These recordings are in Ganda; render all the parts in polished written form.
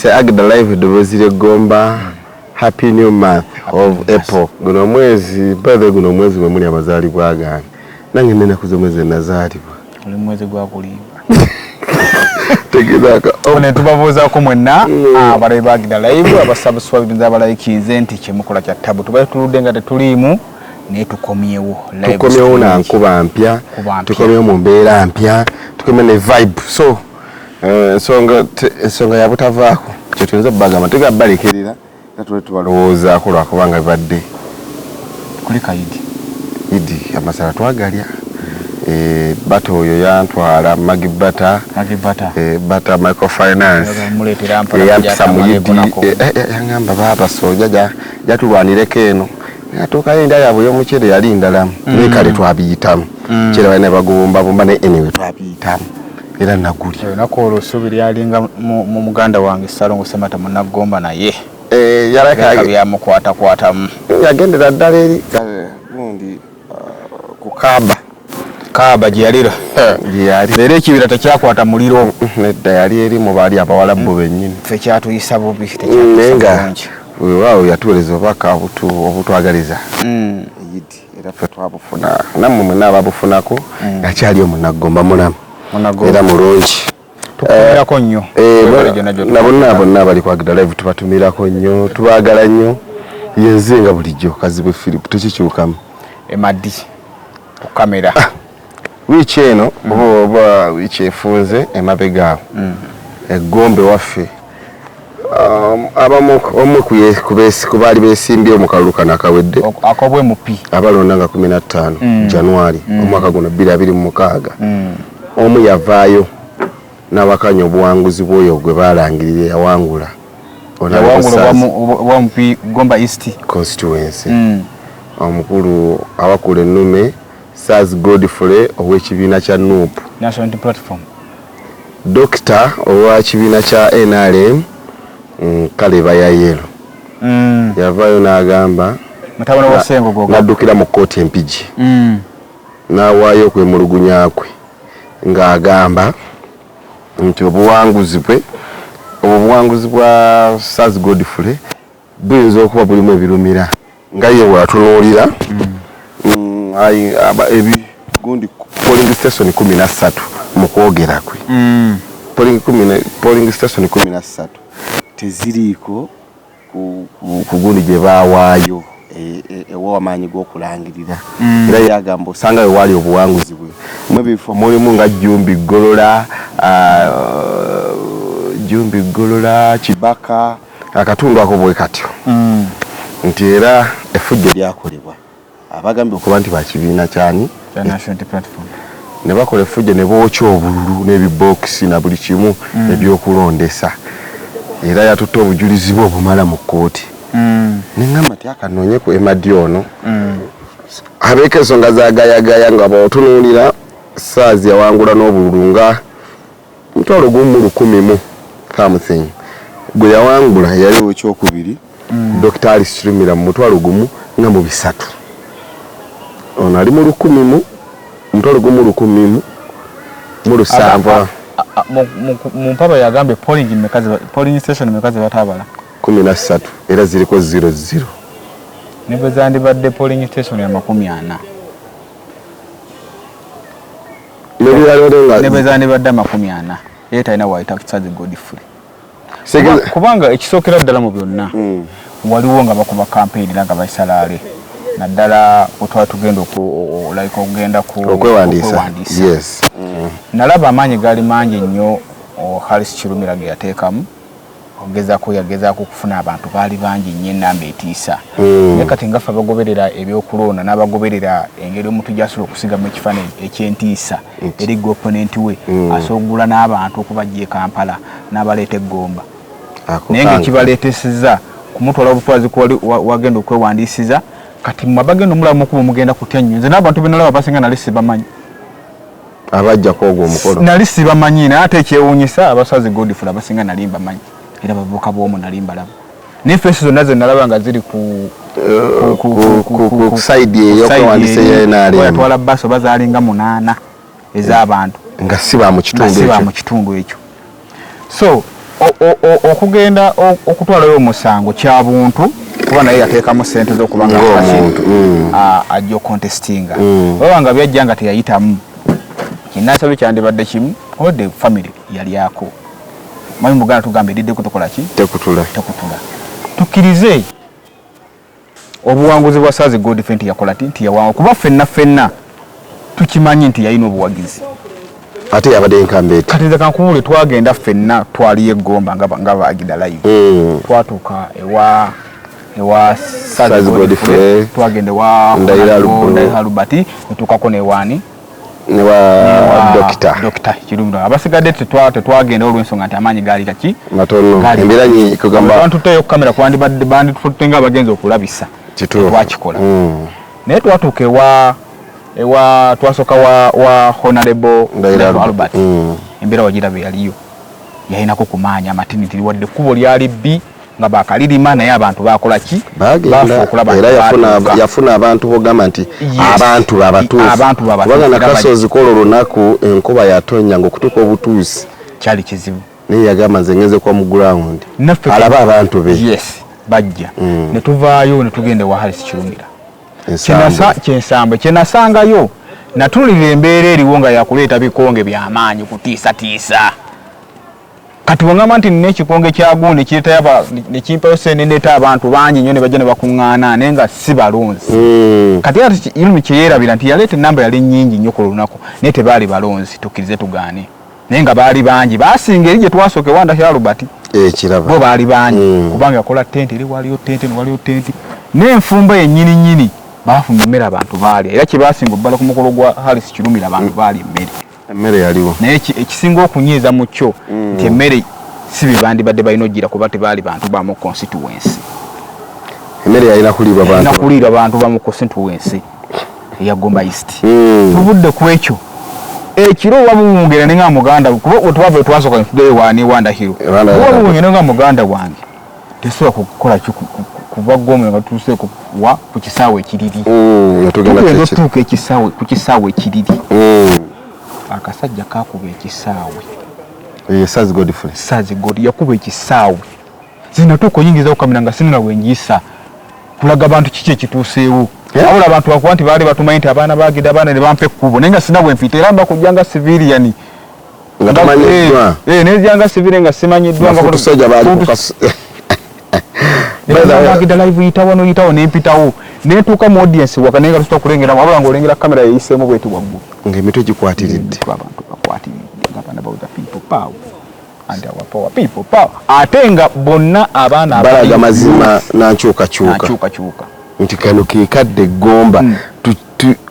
Tutandise Agda Live, eddoboozi ly'eggomba. Happy new month of April. Guno omwezi, by the way, guno omwezi mwe muli amazaalibwa gange. Nange nnenaku z'omwezi enazaalibwa. Oli mwezi gwa kulimba. Tegezaako. Ne tubabuuzaako mwenna abalabi ba Agda Live, abasubscribe, abalayikinze nti kyemukola kya tabu. Tubaye tuludde nga tetuliimu, naye tukomyewo live. Tukomyewo na streaming. Nkuba mpya. Nkuba mpya. Tukomyewo mu mbeera mpya, tukomyewo ne vibe. So ensonga ya butavaako kyetuyinza okubagamba, tugaba balekerera era tule tubalowoozaako lwakubanga bibadde Kulika Idi. Idi amasala twagalya. Bata oyo yantwala Magi Bata. Magi Bata. Bata Microfinance. Muleetera mpola. Yampisa mu Idi. Yatamala. Yaŋŋamba, "Baaba soja jatulwanireko eno." Atuukayo, endya yaabwe ey'omuceere yali ndalamu, naye kale twabiyitamu. Muceere balina bagubumbabumba, naye anyway twabiyitamu era nagulya. Olunaku olwo essuubi lyalinga mu muganda wange Ssalongo Semata Munaggomba, naye yalaka byamukwatakwatamu. Yagendera ddala eri gundi ku Kaaba. Kaaba gye yalira. Gye yali. Leero ekibira tekyakwata muliro. Nedda, yali eri mu baali abawalabu bennyini. Ffe kyatuyisa bubi. Naye Tekyatuyisa nga bulungi. Weewaawo yatuweereza obubaka obutwagaliza eyidi, era ffe twabufuna, nammwe mwenna ababufunako. Akyali omunaggomba mulamu. Munaggomba. Era mulungi. Tukutumirako nnyo. Webale gyonna gy'otukola. Na bonna bonna abali ku Agda Live tubatumirako nnyo, tubaagala nnyo. Yenze nga bulijjo Kazibwe Philip, tekikyukamu. Emadi ku kamera. Wiiki eno oba wiiki efunze emabega awo, eggombe waffe, abamu omu ku baali beesimbyewo mu kalulu kano akawedde Ak'obwemupi. Abalonda nga 15 January omwaka guno 2026, omu yavaayo n'awakanya obuwanguzi bw'oyo gwe baalangirira yawangula. Yawangula obwamupi Gomba East constituency. Omukulu awakula ennume Sars Godfrey ow'ekibiina kya NUP, National Unity Platform, Dokita owa kibiina kya NRM, Kale Bayayero, yavaayo n'agamba Mutabani wa Sengogo. N'addukira mu kkooti Empigi n'awaayo okwemulugunya kwe ng'agamba nti obuwanguzi bwe, obwo obuwanguzi bwa Sars Godfrey buyinza okuba bulimu ebirumira nga ye bw'atunuulira. Gundi polling station 13, mu kwogera kwe, polling station 13 teziriiko ku gundi gye baawaayo ewa amaanyi g'okulangirira. Era yagamba osanga we waali obuwanguzi bwe mu ebifo mulimu nga Jumbi Golola, Jumbi Golola, Kibaka, akatundu ako bwe katyo, nti era effujjo lyakolebwa abagambye okuba nti bakibiina kyani? Kya National Unity Platform. Ne bakola effujjo ne bookya obululu n'ebibokisi na buli kimu ebyokulondesa. Era yatutte obujulizi bwe obumala mu kkooti. Neŋŋamba nti akanoonye ku Emadi ono abeeko ensonga zagayagaya nga bw'otunuulira Saazi yawangula n'obululu nga 10,000 mu something. Gwe yawangula yali owekyokubiri, Dr Alice Kirumira, mu 10,000 nga mu 300. Ono ali mu lukumi mu 11,077. Mu mpaba yagambye polling station meka ze batabala? 13, era ziriko 00. Ne bwe zandibadde polling station ya 40, Nebiralero. Ne Nga bwe zandibadde 40, era talina wayita Ssazi Godfrey. Kubanga ekisookera ddala mu byonna, waliwo nga bakuba campaign era nga basalaale, naddala wetwali tugenda like okugenda ku Okwewandiisa. Okwewandiisa. Nalaba amaanyi gaali mangi nnyo Haris Kirumira ge yateekamu ogezaako, yagezaako okufuna abantu baali bangi nnyo, enamba etiisa. Naye kati nga ffe abagoberera ebyokulonda n'abagoberera engeri omuntu gy'asobola okusigamu ekifaananyi ekyentiisa eri gwe opponent we, asobola okugula n'abantu okubajja e Kampala n'abaleeta eggomba, Ako naye nga kange. Ekibaleeteseza kumutwala obutwazi kuwali wagenda okwewandiisiza. Kati mmwe abagenda omulamu okuba omugenda kutya nnyo. Nze n'abantu be nalaba basinga nali sibamanyi. Abajjako ogwo omukolo. Nali sibamanyi, naye ate ekyewuunyisa, abasazi Godfrey abasinga nali mbamanyi, era bavubuka b'omu nali mbalaba, naye face zonna ze nalaba nga ziri Ku side ey'okwewandiisa eri, eya NRM. Yatwala basi oba zaalinga munaana ez'abantu nga si ba mu nga kitundu si ba ekyo. Mu kitundu ekyo. So Okugenda okutwalayo omusango kya buntu, kuba naye yateekamu sente z'okuba nga Ng'omuntu. Ajja okontestinga. Oba nga byajja nga teyayitamu, kinasabye kyandibadde kimu, obadde family yalyako. Manyi muganda tugamba eriddeko tukola ki? Tekutula. Tekutula. Tukkirize obuwanguzi bwa Ssazi Godfrey nti yakola ti nti yawangula, kuba ffenna ffenna tukimanyi nti yalina obuwagizi. Ate yabadde incumbent. Kati nze kankubuule, twagenda ffenna, twaliyo eggomba nga bagida live. Twatuuka ewa Ssazi Ssazi Godfrey. Godfrey, twagenda ewa Ndayira Albert. Ndayira Albert, netuukako newaani? Newa dokita. Dokita Kirumira. Abasigadde tetwagenda olw'ensonga nti amaanyi gaali kaki? Matono. Gaali Embeera nyi kugamba. Bantuteyo kamera, kwandibadde banditutte nga abagenzi okulabisa. Kituufu. Twakikola. Naye twatuuka ewa twasooka wa Honorable Ndayira Ndayira Albert. Embeera wagiraba yaliyo, yalinako ku maanyi amatini nti wadde ekkubo lyali bbi nga bakalirima, naye abantu bakola ki? Bagenda. Bafa okulaba Era nti batuuka. Yafuna abantu bogamba nti abantu babatuufu. Abantu babatuufu. Kubanga Era nakasozi kola olunaku enkuba yatonya ngaokutuuka obutuusi kyali kizibu. Naye yagamba nze ngenze kwa mu ground Naffe alabe abantu be. Yes, bajja. Ne tuvaayo ne tugenda ewa Harris Kirumira. Ensambu. Kyensambwe kyenasangayo, natulira embeera eriwo nga yakuleeta bikonge byamaanyi kutiisatiisa. Kati bwengamba nti nina ekikonge kya gundi kireetayo nekimpayo sente, neeta abantu bangi nnyo ne bajja ne bakuŋŋaana, naye nga si balonzi. Kati era Irumi kyeyerabira nti yaleeta enamba yali nnyingi nnyo ku lunaku, naye tebaali balonzi, tukkirize tugaane, naye nga baali bangi, baasinga eri gye twasooka ewa Ndahiro Albert. Ekiraba. Bo baali bangi. Kubanga yakola tenti eri, waliyo tenti waliyo tenti n'enfumba yennyini nnyini, baafumba emmere, abantu baali, era kye baasinga obbala ku mukolo gwa Harris Kirumira, abantu baali emmere. Emmere yaliwo. Naye ekisinga okunyiiza mu kyo nti emmere si bye bandibadde balina ogira, kuba tebaali bantu ba mu constituency. Emmere yalina kuliibwa yalina bantu. Kuliira bantu ba mu constituency eya Gomba East. Tuvudde ku ekyo, ekiro oba buwungera ne nga muganda, kuba wetwava twasooka netuddayo wani wa Ndahiro. Ewa Ndahiro. Oba buwungera nga muganda wange tesobola kukola ki kuva Gomba nga tutuuse wa ku kisaawe ekiriri. Nga tugenda tugenda kyekiri. Otuuka ekisaawe, ku kisaawe ekiriri, akasajja kakuba ekisaawe. Ye Ssazi Godfrey. Ssazi God yakuba ekisaawe, zinatuuka oyingizawo kamera nga sinina wenjisa kulaga bantu kiki ekituuseewo. Wabula abantu bakuba nti baali batumanyi nti abaana bagenda, abaana ne bampa ekkubo, naye nga sina bwe mpita, era mba kujja nga civilian. Nga tamanyiddwa. Nezija nga civilian nga simanyiddwa nga Ba foot soldier baali ku By the way- bagenda live, yitawo wano, yitawo, nempitawo netuuka mu audience waka, naye nga tusobola kulengera, wabula ng'olengera kamera yeyiseemu bweti waggulu. Ng'emitwe gikwatiridde. Abantu bakwatiridde nga abaana bawuza "People power and our power, people power", ate nga bonna abaana balaga mazima nankyukakyuka. Nankyukakyuka. Nti kano kekadde eggomba.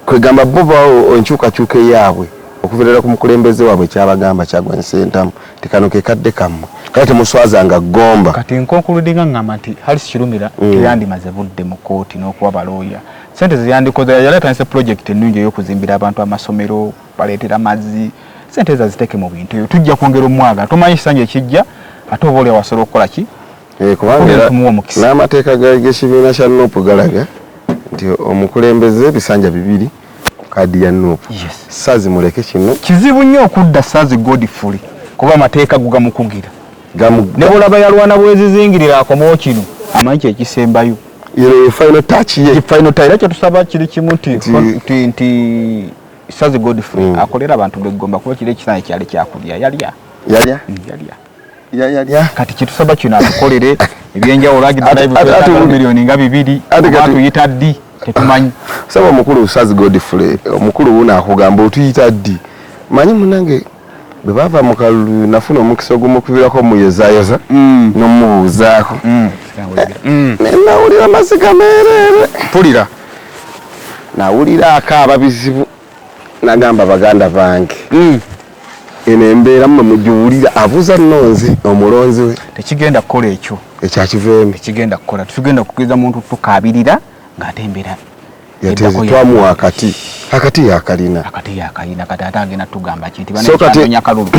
Kwegamba bo bawo enkyukakyuka eyaabwe okuviirira ku mukulembeze waabwe kyabagamba Kyagulanyi Ssentamu ti kano kekadde kammwe, kale temuswazanga ggomba. Kati nkonkuludde nga ngamba nti Harris Kirumira teyandimaze budde mu kooti n'okuwa balooya sente zeyandikoze. Yali atandise project ennungi ey'okuzimbira abantu amasomero, baleetera amazzi, sente ezo aziteeke mu bintu ebyo, tujja kwongera omwagala. Tomanyi kisanja ekijja, ate oba oli awasobola okukola ki? Kubanga era Tumuwa omukisa. N'amateeka g'ekibiina kya NUP galaga nti omukulembeze ebisanja bibiri ku kaadi ya NUP. Ssazi muleke kino. Kizibu nnyo okudda Ssazi Godfrey, kuba amateeka go gamukugira. Ne bwolaba yalwana bwezizingirira akomawo kino, amanyi kyekisembayo. Eno ye final touch ye. Final touch. Era kyetusaba kiri kimu nti nti Ssazi Godfrey akolera abantu beggomba, kuba kiri ekisanja kyali kyakulya, yalya. Yalya. Yalya. Yalya. Kati kyetusaba kino, atukolere ebyenjawulo. Miliyoni nga 2 oba atuyita ddi tetumanyi. Saba omukulu Ssazi Godfrey, omukulu wuno akugamba otuyita ddi. Manyi munange bwe bava mu kalulu nafuna omukisa ogumukubirako muyozayoza n'omubuuzaako, nenawulira maziga meereere. Mpulira. Nawulira akaaba bizibu, nagamba baganda bange eno embeera mmwe mugiwulira, abuuza nnonzi omulonzi we. Tekigenda kukola ekyo. Ekyakiveemu. Tekigenda kukola, tetugenda kukiriza muntu tukaabirira ng'ate embeera Yateeze twamuwa akati, akati yakalina. Akati yakalina, kati ate agenda tugamba ki nti So kati- banoonya kalulu?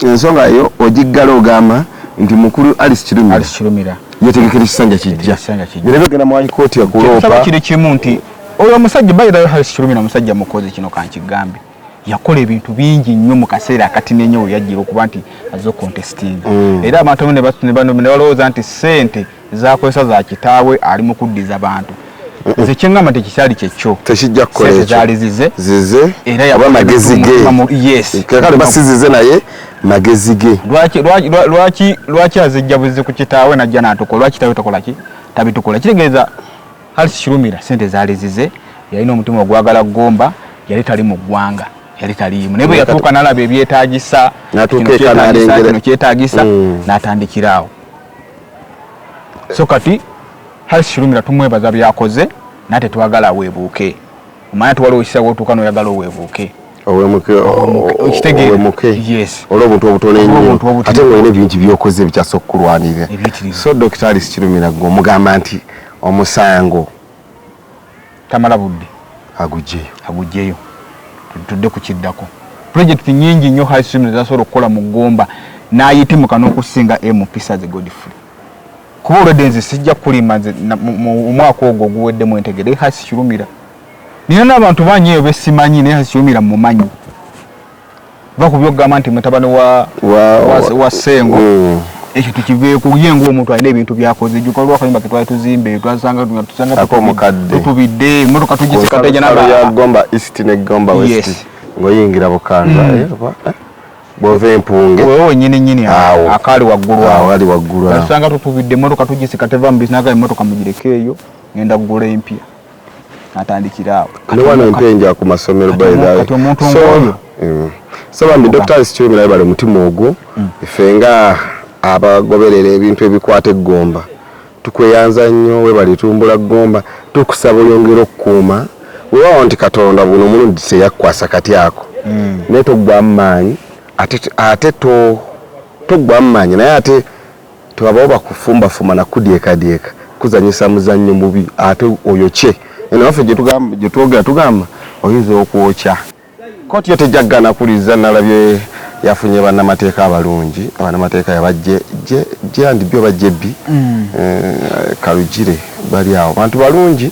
Ensonga yo ogiggala ogamba nti mukulu Alice Kirumira Alice Kirumira yetegekera ekisanja kijja. Ekisanja kijja. Bino byogenda mu high court Kyetusaba yakuloopa. kiri kimu nti oyo omusajja, by the way, Alice Kirumira musajja mukozi, kino kankigambe. Yakola ebintu bingi nnyo mu kaseera akatini ennyo we yajjira okuba nti azze okukontesitinga. Era abantu abamu ne balowooza nti ssente z'akozesa za kitaawe ali mu kuddiza bantu. Nze kye ŋŋamba nti ekikyali kyekyo. Tekijja kukola Ssente ekyo. zaali zize. Zize. Era Oba yakola magezi ebintu ge. mu mutima yes. Kale ba si zize naye magezi ge. Lwaki azijja buzi ku kitaawe n'ajja n'atukola? Lwaki kitaawe takola ki? Tabitukola. Kitegeeza Harris Kirumira ssente zaali zize, yalina omutima ogwagala Gomba, yali tali mu ggwanga, yali taliimu. Naye bwe yatuuka n'alaba ebyetaagisa, N'atuuka kino eka kyetaagisa, n'alengera. kino kyetaagisa, n'atandikira awo. So kati Harris Kirumira tumwebaza by'akoze, naye tetwagala aweebuuke. Omanya nti waliwo ekiseera w'otuuka n'oyagala oweebuuke. Owemuke, Okitegeera? owemuke. Yes. Olw'obuntu obutono ennyo. Olw'obuntu obutono. Ate ng'olina ebingi by'okoze ebikyasa okukulwanirira. Ebiyitirivu. So Dr. Harris Kirumira gwe omugamba nti omusango tamala budde aguggyeyo. Aguggyeyo. Tudde ku kiddako. Pulojekiti nnyingi nnyo Harris Kirumira z'asobola okukola mu Gomba n'ayitimuka n'okusinga MP Ssazi Godfrey. Kuba olwedde nze sijja kukulimba nze mu mwaka ogwo oguweddemu entegere Harris Kirumira. Nina n'abantu bangi eyo besimanyi naye Harris Kirumira mmumanyi. Va ku by'okugamba nti mutabani wa Ssengo. Ekyo tukiveeko, ye ng'omuntu alina ebintu by'akoze. Jjuka waliwo akayumba ke twali tuzimba eyo, twasanga tusanga Ak'omukadde. tutubidde, emmotoka tugisika Ku tejja nsalo n'aba- ya Gomba East ne Gomba West. Yes. Ng'oyingira Bukanza. Bw'ova Empunge. Wewe wennyini nnyini awo. Akaali waggulu awo. Awo, ali waggulu awo. Twasanga tutubidde, emmotoka tugisika teva mu bizinga, emmotoka mugireke eyo, ngenda kugula empya. Natandikira awo. Ne wano empenja ku masomero by the way. Kati omuntu So, ng'oyo. So bambi Dr. Harris Kirumira yebale omutima ogwo. Ffe nga abagoberera ebintu ebikwata eggomba tukweyanza nnyo, webale tumbula ggomba, tukusaba oyongere okukuuma. Weewaawo nti Katonda buno omulundi teyakkwasa kati ako. Naye toggwaamu maanyi, ate toggwaamu maanyi, naye ate tewabawo bakufumbafumba na kudyekadyeka, kuzannyisa muzannyo mubi, ate oyokye. Eno waffe gye twogera tugamba oyinza okwokya. Kkooti yo tejja kugaana kuwuliriza, nalabye yafunye bannamateeka abalungi, bannamateeka yaba J and B oba JB, Karugire bali awo, bantu balungi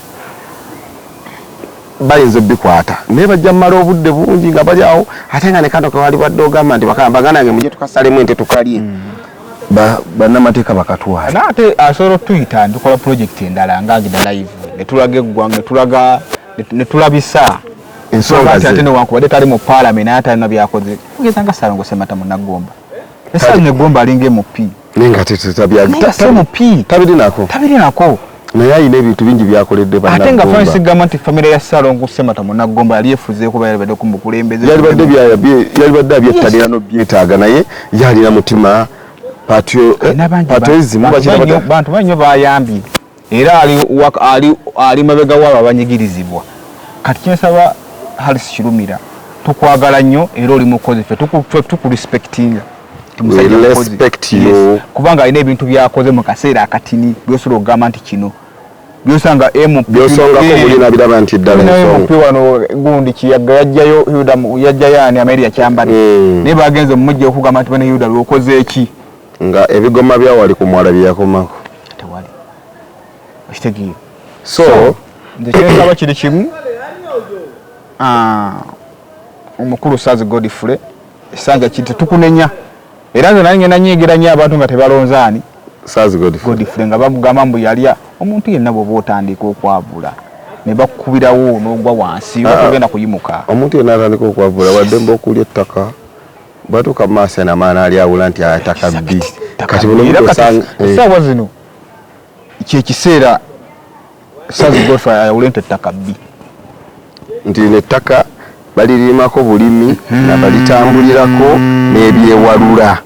bayinza obbikwata, naye bajja mmala obudde bungi nga bali awo, ate nga ne kano ke wali badde ogamba nti baganda nange mujje tukasalemu ente tukalye. Bannamateeka bakatwala. Naye ate asobola otuyita ne tukola pulojekiti endala nga agenda live, ne tulaga eggwanga, ne tulabisa ensonga ate ze. Newankubadde tali mu paalamenti naye atalina byakoze, kugeza nga Ssalongo Ssemata Munnaggomba. Essaawa zino Eggomba alinga MP. Naye nga Naye nga si MP. Tabirinako. Tabirinako. Naye alina ebintu bingi byakoledde Ate nga Bannaggomba. Francis gamba nti famire ya Ssalongo Ssemata Munnaggomba yali efuzeeko kuba yalibadde ku mukulembeze. Yalibadde abyettanira n'obyetaaga, naye yalina mutima Alina bangi patriotism, bakira bantu bangi nnyo bayambye. Era ali mabega waabo abanyigirizibwa. Kati kyensaba Harris Kirumira, tukwagala nnyo era oli mukozi, ffe tukurespectinga. We respect you. Yes. Kubanga alina ebintu by'akoze mu kaseera akatini by'osobola okugamba nti kino by'osanga MP By'osongako muli nabiraba nti ddala Tulina ensonga. MP wano gundi Kiyaga yajjayo Yuda yajjayo ani Amelia Kyambadde. Naye bagenze mumujja okugamba nti bane Yuda lwokoze eki? Nga ebigoma bya wali ku mwala bye yakomako. Tewali. Okitegeera. So, nze kyensaba kiri kimu. Omukulu Ssazi Godfrey essanja kiti tukunenya. Era nze naye ngenda nyiigira nnyo abantu nga tebalonze ani? Ssazi Godfrey. Godfrey nga bamugamba mbu yalya. Omuntu yenna bw'oba otandika okwavula ne bakukubirawo n'ogwa wansi, oba togenda kuyimuka. Omuntu yenna atandika okwavula wadde mba okulya ettaka, bw'atuuka mu maaso eno amaana alyawula nti ettaka bbi. Kati buno Era budde kati osanga, essaawa zino kye kiseera Ssazi Godfrey ayawule nti ettaka bbi. Nti lino ettaka balirimako bulimi na balitambulirako n'ebyewalula.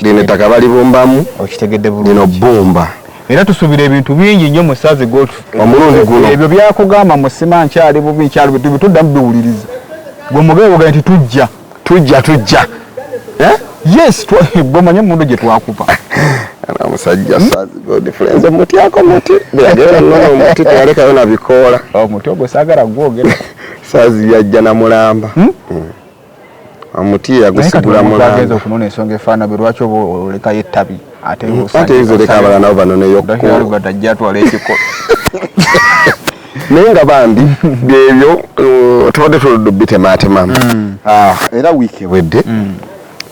Lino ettaka balibumbamu, Okitegedde bulungi. lino bbumba. Era tusuubira ebintu bingi nnyo mu Ssazi Godfrey. Omulundi guno. Ebyo byakugamba musima nkyali bubi, nkyali bubi, tuddamu biwuliriza. Gwe mugabe bugabe nti tujja. Tujja, tujja. Yes, gwe omanye emmundu gye twakuba. Ana omusajja Ssazi Godfrey, nze mutyako muti. Bwe yagenda nnono omuti teyalekayo na bikoola. Omuti ogwo saagala gwogera. Ssazi yajja na mulamba. Omuti yagusigula Naye kati mulamba. agenze okunona ensonga efaanana bwe lwaki oba olekayo ettabi ate Ate oyinza oleka abalala nabo banoneyo Ndakira ku- Albert ajja atwala ekikolo. Naye nga bambi byebyo tubadde tuludde bitematema. Ah, era wiiki ewedde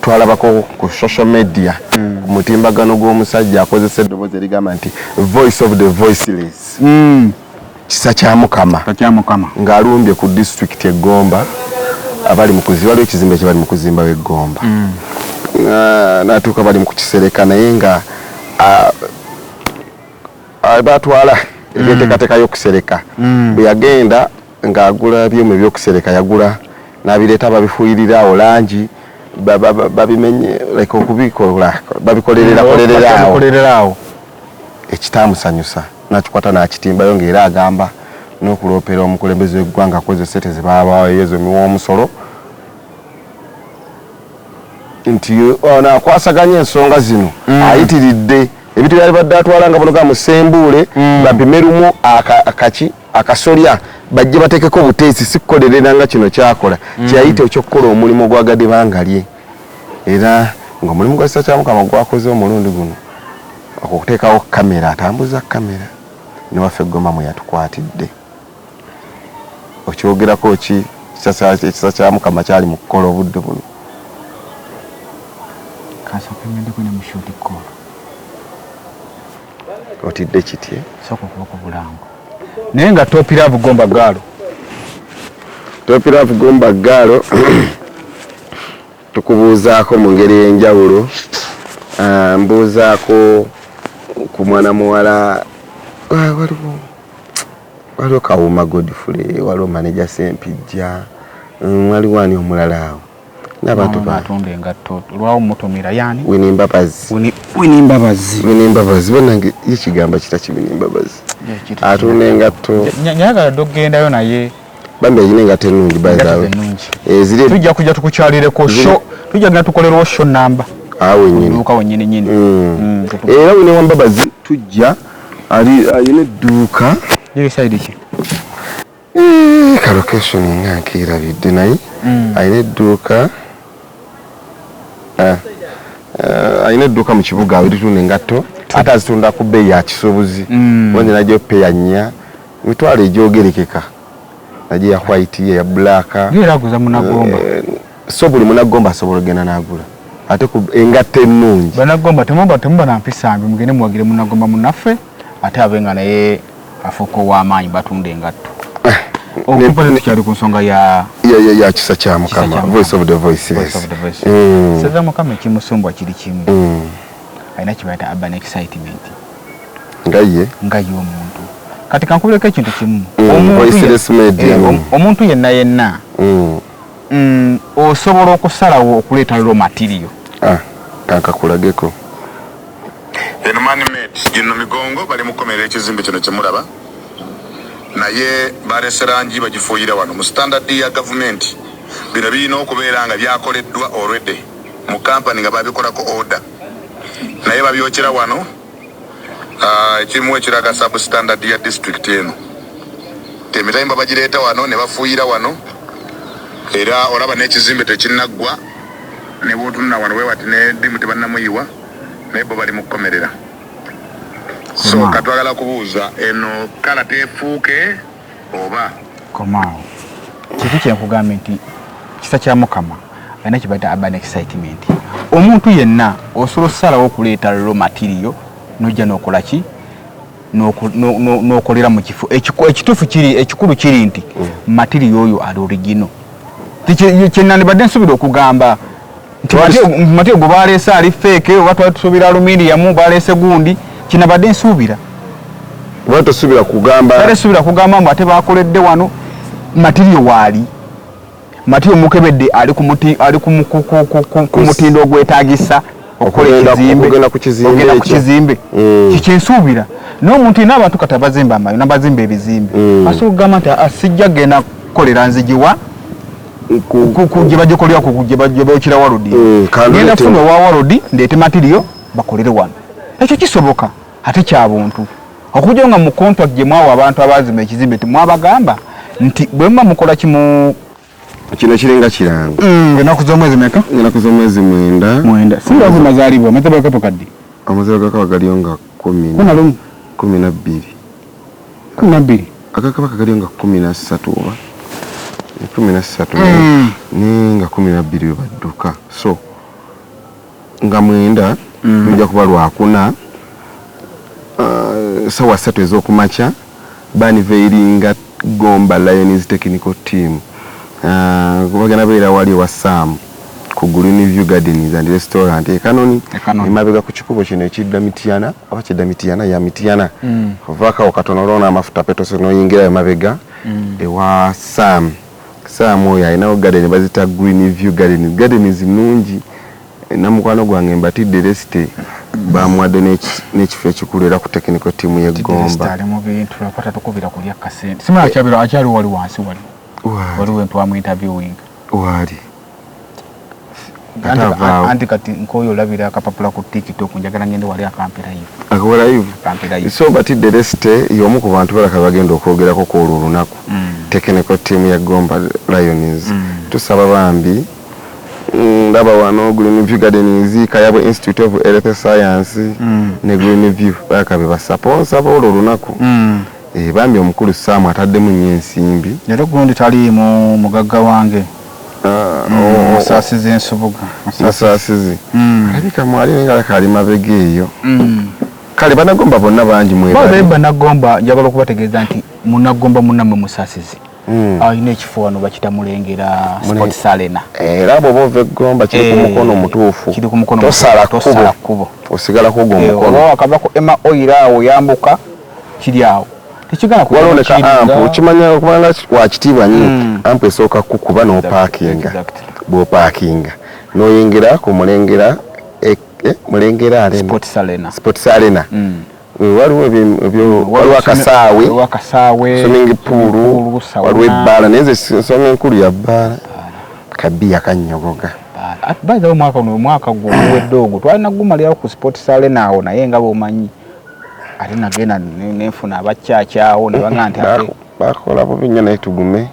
twalabako ku social media ku mutimbagano gw'omusajja akozesa eddoboozi erigamba nti "Voice of the voiceless", Kisa kya Mukama, Kakyamukama, ng'alumbye ku disitulikiti Egomba abali mu kuzimba, waliwo ekizimbe kye bali mu kuzimbawo Egomba. N'atuuka bali mu kukisereka, naye nga batwala ebyenteekateeka y'okusereka. Bwe yagenda ng'agula byuma ebyokusereka, yagula n'abireeta, babifuuyirira awo langi, babimenye, like okubikola babikolerera kolerera awo. Kolerera awo. Ekitaamusanyusa nakikwata n'akitimbayo, ng'era agamba n'okuloopera omukulembeze w'eggwanga akozesa sente ze baabaweeyo emiwa omusolo, nti ono akwasaganya ensonga zino ayitiridde ebintu byali badde atwala nga bonoga musembuule, bapime lumu akaki akasolya bajje bateekeko buteesi, si kukolerera nga kino kyakola kyeyayita ekyokukola omulimu gwagadde banga lye. Era ng'omulimu gwa Kisa kya Mukama gwakoze omulundi guno okuteekawo kamera, atambuza kamera newaffe Goma mwe yatukwatidde. Okyogerako ki Ekisa kya Mukama kyali mu kukola obudde buno? Kansooke ngendeko ne mu short call. Otidde kitye? Sooka okuba ku bulango, naye nga Top Love Gomba Girl. Top Love Gomba Girl, tukubuuzaako mu ngeri ey'enjawulo. Mbuuzaako ku mwana muwala, waliwo Kawuma Godfrey, waliwo manager Sempijja, waliwo ani omulala awo n'abantu ba Atunda engatto, lwawo mutumira yani? Wini Mbabazi. Wini Mbabazi. Wini Mbabazi, bannange, ye kigambo kita kiwini Mbabazi atunda engatto. Nyagala dde okugendayo naye. Bambi, ayina engatto ennungi by the Engatto way. ennungi. Ziri Tujja kujja tukukyalireko show, tujja genda tukolerwo show namba awo wennyini. Dduuka wennyini nyini. Era Wini Wambabazi tujja, ali ayina edduuka. Liri side ki? Ka location nga nkeerabidde, naye ayina edduuka. Ayina edduuka mu kibuga awo eritunda engatto, ate azitunda ku bbeeyi ya kisuubuzi. Wanje najjo peya 4, mitwalo egyogerekeka, najjo ya white, eya black. Naye era aguza munagomba. So buli munagomba asobola ogenda n'agula ate ku engatto ennungi. Banagomba, temuba na mpisa mbi, mugende muwagire munagomba munaffe ate abe nga naye afuuka ow'amaanyi batunda engatto. Okuba tukyali ku nsonga ya ya Kisa kya Mukama, kya Voice of the Voiceless. Voice of the Voice. Seza Mukama, ekimusumbwa kiri kimu. Alina kibayita urban excitement. Nga ye Nga ye omuntu. Kati kankubireko ekintu kimu. Voiceless media. Omuntu yenna yenna osobola okusalawo okuleeta raw material. Ah, kankakulageko. Eno man-made, gino migongo bali mukomera ekizimbe kino kyemulaba, naye balese langi bagifuuyira wano. Mu standard ya gavumenti bino birina okubeera nga byakoleddwa already mu kampani nga babikolako order, naye babyokera wano. Ekimu ekiraga substandard ya district eno, emitayimbwa bagireeta wano ne bafuuyira wano, era olaba n'ekizimbe tekinnaggwa, ne bwotunula wano bwe bati ne ddimu tebannamuyiwa, naye bo bali mu kukomerera. So Komaawo. Katwagala kubuuza, eno kala teefuuke oba? Komaawo. Kiki kyenkugambye nti Kisa kya Mukama alina kibayita urban excitement. Omuntu yenna osobola osalawo okuleeta raw material nojja n'okola ki, n'okolera mu kifo. Ekituufu kiri, ekikulu kiri nti material oyo ali original. Kyenandibadde nsuubira okugamba nti material gwe baleese ali fake, oba twali tusuubira aluminium, baleese gundi, kinabadde nsuubira. Oba tosuubira kugamba? Bale suubira kugamba mbu ate bakoledde wano, material waali, material mukebedde ali ku muti, ali ku mutindo ogwetaagisa okukola ekizimbe. Okugenda ku kizimbe Okugenda ku ekyo. kizimbe. Kikyensuubira n'omuntu yenna. Abantu kati abazimba amayu n'abazimba ebizimbe asobola okugamba nti, "Ah, sijja genda kukolera nzigiwa gye bagikolera, gye bookera waludi, kandi ngenda leete- funa owa waludi, ndeete material bakolere wano." Ekyo kisoboka ate kya buntu, okujja nga mu contract gye mwawa abantu abazimba ekizimbe timwabagamba nti bwe muba mukola kimu. Kino kiringa kirango. Ennaku z'omwezi meka? Ennaku z'omwezi 9. 9. Singa mazaalibwa, amazaalibwa gakapakadde. Amazaalibwa gakaba galiyo nga 10 11. 12. 12. Agakabaka galiyo nga 13 oba 13, naye nga 12 we badduka. So nga 9 lujja kuba Lwakuna, 3:00 ez'okumakya, ba-unveilinga Gomba Lions technical team. Bagenda beera wali ewa Sam ku Green View Gardens and Restaurant e Kanoni, emabega ku kikubo kino ekidda Mityana, oba kidda Mityana ya Mityana, ovaako awo katono olwona amafuta petoso n'oyingirayo emabega ewa Sam. Sam oyo alinawo garden bazita Green View Gardens. Gardens nnungi. Namukwano gwange Mbatidde Resite bamuwadde n'ekifo ekikulu era ku technical team y'Eggomba. Ali mu bintu, lwakuba tatukubira kulya kasente. Simala akyabira, akyali wali wansi wali. Waliwo entwamu interviewing. Waali. Anti kati nkoyo olabira akapapula ku TikTok, njagala ngende wali akampe live. Akawa live. Akampe live. So Batidde Resite y'omu ku bantu balaka bagenda okwogerako ku olwo olunaku, technical team ya Gomba Lions. Tusaba bambi, ndaba wano Green View Gardens, Kayabwe Institute of Health Science ne Green View bakabe basponsor boolwo olunaku. Bambi omukulu Sam ataddemu nnyo ensimbi. Leero gundi taliimu, mugagga wange. Musaasizi Ensubuga. Musaasizi alabika mwali, naye nga alabika ali mabega eyo. Kale banagomba bonna bangi mwebali. Banagomba, njagala okubategeeza nti munagomba munnammwe Musaasizi alina ekifo wano bakita Mulengera Sports Arena. Era bw'oba ova Eggomba kiri ku mukono mutuufu. Kiri ku mukono. Tosala. Tosala. Kkubo. Kkubo. Osigalako ogwo omukono. Oba wakava ku Emma Oil awo yambuka, kiri awo, tekigana. Waliwo ne ka ampu kimanya kubanga wakitiibwa nnyo, ampu esooka kukuba n'opaakinga. Bw'opaakinga n'oyingira ku Mulengera, Mulengera Arena. Sports Arena. Sports Arena. Waliwo waliwo akasaawe. Waliwo akasaawe. Swimming pool. Sauna. Waliwo ebbaala, naye nze ensonga enkulu ya bbaala, kabiya kannyogoga. By the way, omwaka guno, omwaka gwo oguwedde ogwo twalina gumalirawo ku Sports Arena awo, naye nga bw'omanyi ate nagenda nenfuna abakyakyawo ne baga nti ate Bakola bubi nnyo, naye tugume.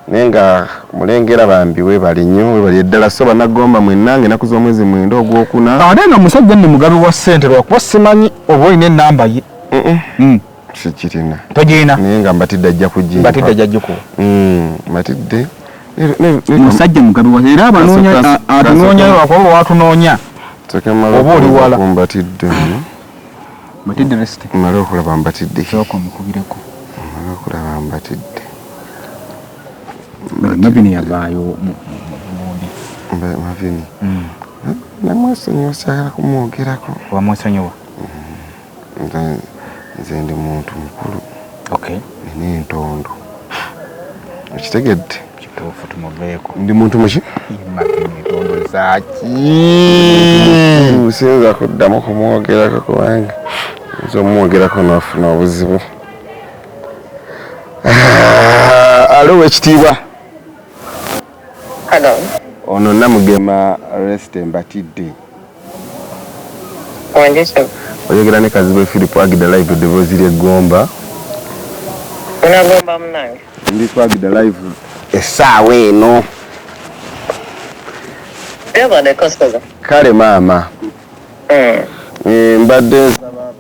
Naye nga Mulengera bambi webale nnyo, webale eddala. So bannagomba mwenna, ennaku z'omwezi 9 Ogwokuna. Ate nga musajja nne mugabi wa ssente, lwakuba simanyi oba olina enamba ye. Sikirina. Togirina? Naye nga Mbatidde ajja kugimpa. Mbatidde ajja gikuwa. Mbatidde Musajja mugabi wa era abanoonya atunoonya, lwakuba watunoonya oba oli wala. Mbatidde ono. Mbatidde Resite. Male okulaba Mbatidde. Sooka omukubireko. Male okulaba Mbatidde. Mavini yavaayo mu gundi. Mavini namwesonyiwa, syagala kumwogerako. Wamwesonyiwa? Nze ndi muntu mukulu. Nina entondo, okitegedde? Kituufu, tumuveeko. Ndi muntu muki? Mavini entondo zaaki? Siyinza kuddamu kumwogerako kubanga nza omwogerako nofuna obuzibu. Ah, alo wekitiibwa. Hello. Ono Namugema Resite Mbatidde. Wange ssebo. Oyogera ne Kazibwe Philip Agida live, eddoboozi ly'Eggomba. Munagomba munange. Ndi ku Agida live essaawa eno. Webaleko ssebo. Kale maama. Mbadde nsaba